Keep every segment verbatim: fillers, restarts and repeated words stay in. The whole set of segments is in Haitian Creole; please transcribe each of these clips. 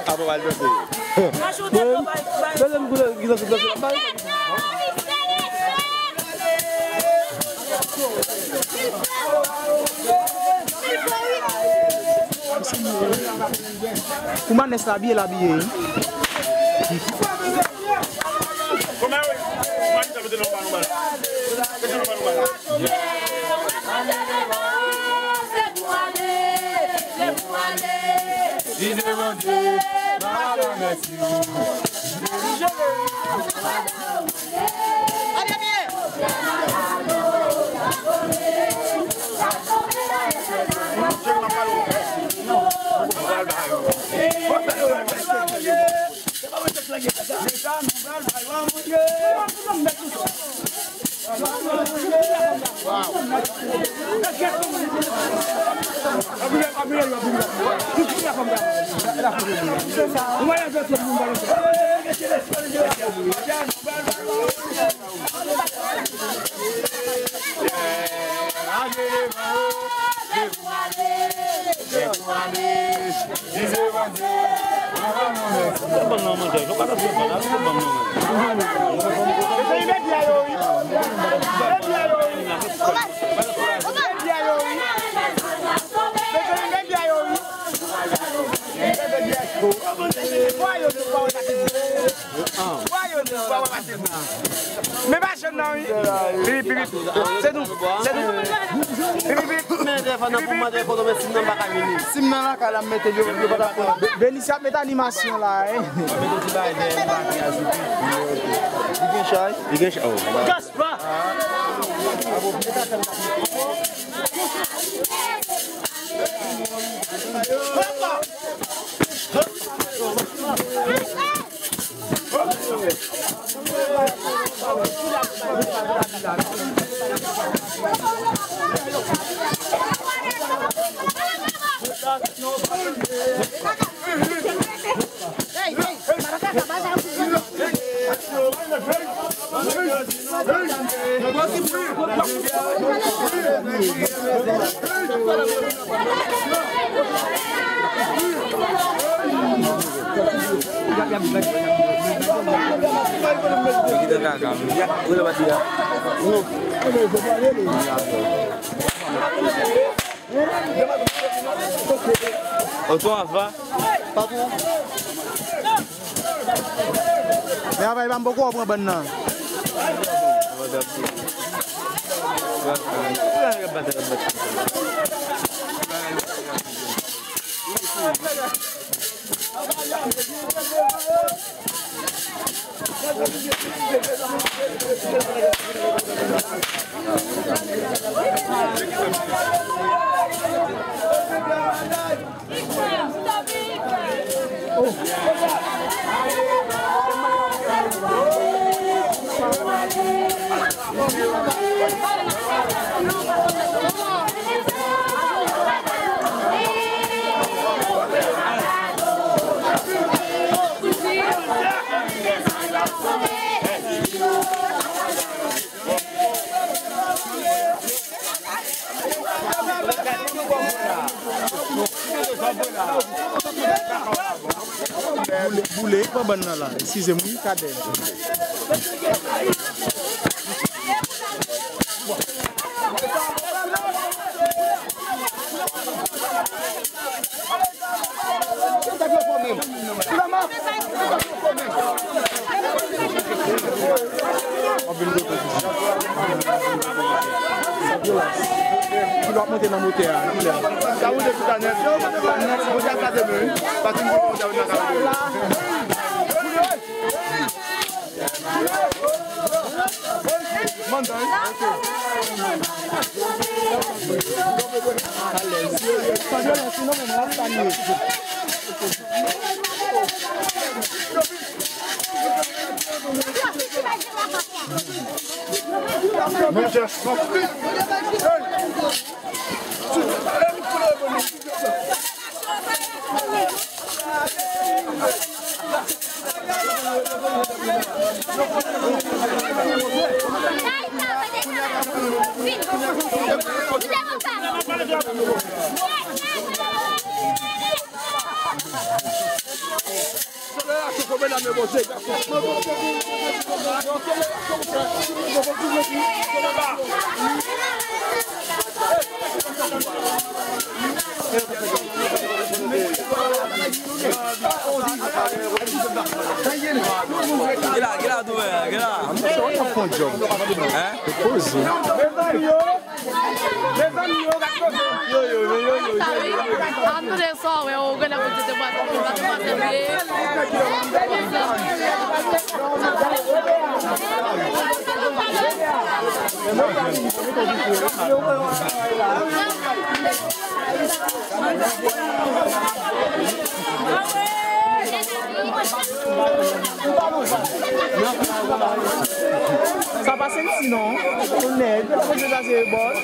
Avan w al danse. Mwen, mwen menm, ki danse, danse la, bay. Pou manès la abiye, l abiye, wi. Di Bondye, papa mèsi. Men pa jwenn nan, wi. Bip, bip, bip. Se nou. Se nou. Bip, bip, bip. Bip, bip. Si m nan lakay la, m mete yo, yo pa ta pran. Be-, Benicia ap met animasyon la, wi. Li gen chay? Li gen chay, oh. Gaspa! Oto ava. Men avay pa m poko pran bann nan. Boule, boule, pran bann nan la. Eskize m, wi, Kadè. Ki lè w ap monte nan motè a, ki lè? Sa woule tout a nèt. Motè a kraze men wi. Pati m konn motè a nan kraze. Gila, gila, tou, gila. An misyon, w ap fè yon djòb. Hein? Poze. Mezanmi, yo, gade kote. Yo, yo, yo, yo, yo, yo, yo. An tou de sa, wè, ou gen lè pou te demwazèl, pou te demwazèl, wi. Sa pa senti non. Ou nèg. Ou se sa se bòs.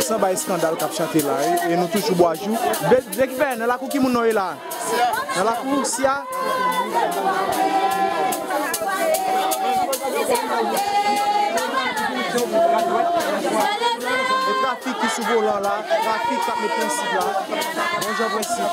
San bay eskandal k ap chante la, e, e nou toujou bò a jou. Be-, Bèkifè, nan lakou ki moun nou ye la? Nan lakou Sia. E trafik ki sou volan la, trafik k ap met prensip la. Bon jan prensip.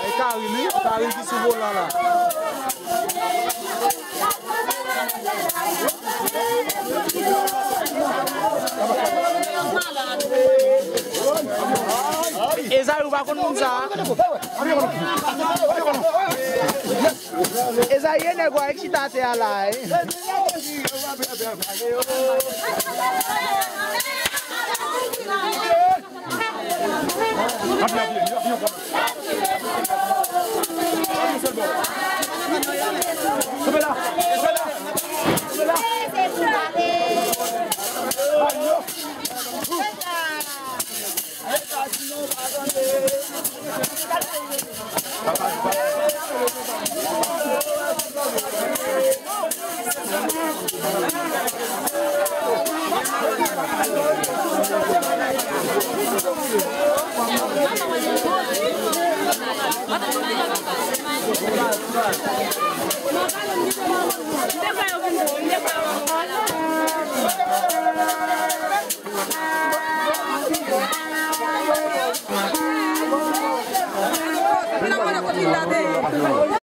E Karil, wi. Karil ki sou volan la. Ezay, ou pa konn moun sa a? Sa ye nèg yo chita atè a la, wi.